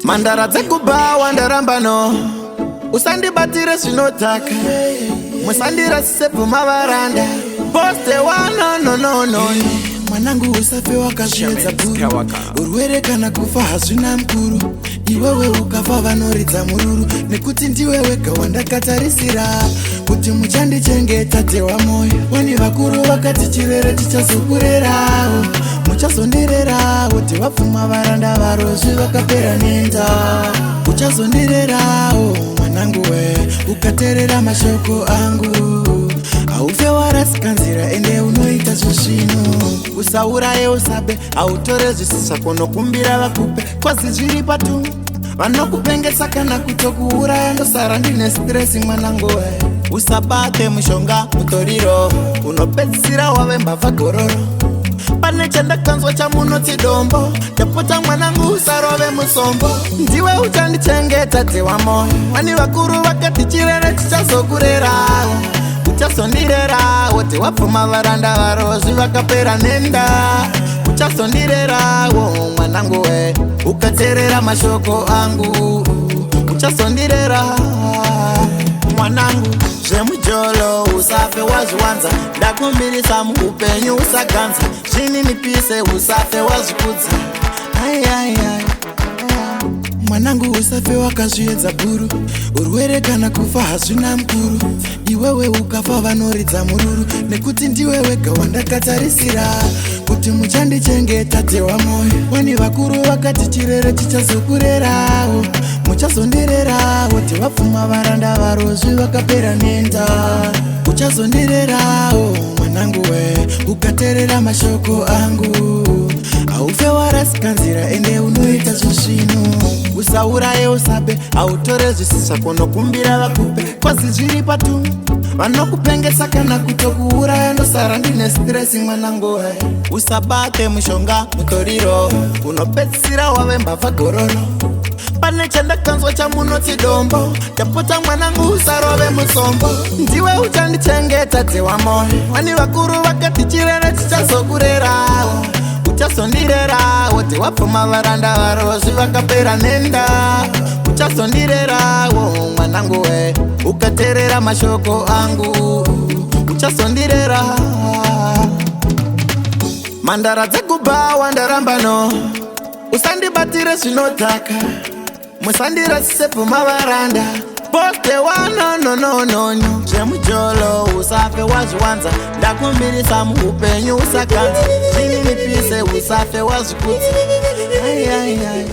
Mhandara dzekubhawa ndaramba no, usandibatire zvinodhaka, musandirasise bvuma varanda poste wa no no no no. Mwanangu, usafe wakazviedza bhuru. Urwere kana kufa hazvina mukuru. Iwewe ukafa vanoridza mururu, nekuti ndiwe wega wandakatarisira kuti muchandichengeta, tewa moyo. Wani vakuru vakati chirere chichazokurerawo, muchazondirerawo. Tewapfuma varanda varozvi vakapera nenda. Uchazondirerawo mwanangu we, ukaterera mashoko angu haufe warasika nzira, ende unoita zvisvino. Usauraye, usabe, hautore zvisisa kunokumbira vakupe kwazi zviri patu vanokupengesa kana kutokuuraya, ndosara ndine stress mwanangu we. Usabate mushonga mutoriro, unopedzisira wave mbavha gororo. Pane chandakanzwa chamunoti dombo, ndapota mwanangu usarove musombo. Ndiwe uchandichengeta, dzewa moyo. Wani vakuru vakati chirere chichazokurerawo, uchazondirerawo. Tewapfuma varanda varozvi vakapera nenda. Uchazondirerawo mwanangu we, ukaterera mashoko angu uchazondirera mwanangu. Zvemujolo usafe wazviwanza, ndakumbirisa muupenyu usaganza. Zvininipise, usafe wazvikudza. Ai, ai, ai. Mwanangu, usafe wakazviedza bhuru. Urwere kana kufa hazvina mukuru. Iwewe ukafa vanoridza mururu, nekuti ndiwe wega wandakatarisira kuti muchandichengeta, tewa moyo. Wani vakuru vakati chirere chichazokurerawo, muchazondirerawo. Tewapfuma varanda varozvi vakapera nenda. Uchazondirerawo mwanangu we, ukaterera mashoko angu haufe warasika nzira, ende unoita zvisvino. Usauraye, usabe, hautore zvisisa kunokumbira vakupe kwazi zviri patu vanokupengesa kana kutokuuraya, ndosara ndine stress mwanangu we. Usabate mushonga mutoriro, unopedzisira wave mbavha gororo. Pane chandakanzwa chamunoti dombo, ndapota mwanangu usarove musombo. Ndiwe uchandichengeta, dzewa moyo. Wani vakuru vakati chirere chichazokurerawo, uchazondirerawo. Tewapfuma varanda varozvi vakapera nenda. Uchazondirerawo mwanangu we, ukaterera mashoko angu uchazondirera. Mhandara dzekubhawa ndaramba no, usandibatire zvinodhaka, musandirasise bvuma varanda poste wa no no no no no. Zvemujolo usafe wazviwanza, ndakumbirisa muupenyu usaganza. Zvininipise, usafe wazvikudza. Ai, ai, ai.